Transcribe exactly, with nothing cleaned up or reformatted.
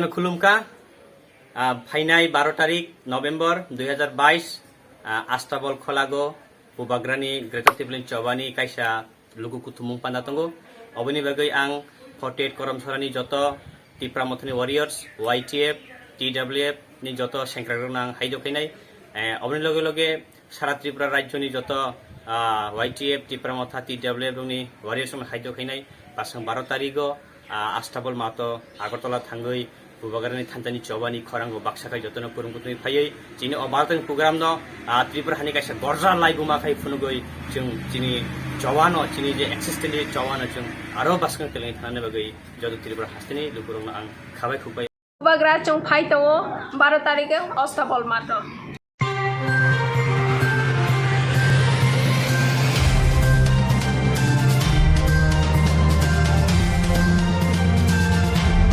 Khulumkha, ah, phainai baro tarik November dui hazar bais, ah, Astabol Kholago, Bubagrani Greater Tipraland Chobani kaisa luku kuthumung panda tongo. Oboni bagwi ang forty eight Korom Sorani joto Tipra Mothani Warriors, Y T F, T W F ni joto sengkrakrokno ang haido khainai. Eh, oboni loge loge sara Tripura rajyoni joto, ah, Y T F, Tipra Motha, T W F rokni warriors rokno haido khainai. Basang baro tarigo, ah, Astabol Mato Agartala thangwi Bubagrani thanjani Chobani khorango baksa khai jotono kurung kutungwi phaiwi chini o Bharatni program no, ah, Tripura hani kaisa gorja laibuma khai phunugwi chwng chini Chobano, chini je existence Chobano chwng aro bwskang telengwi thanani bagwi joto Tripura hasteni lukurokno ang khabai khukbai. Bubagra chwng phai tongo baro tarikhe Astabol Mato.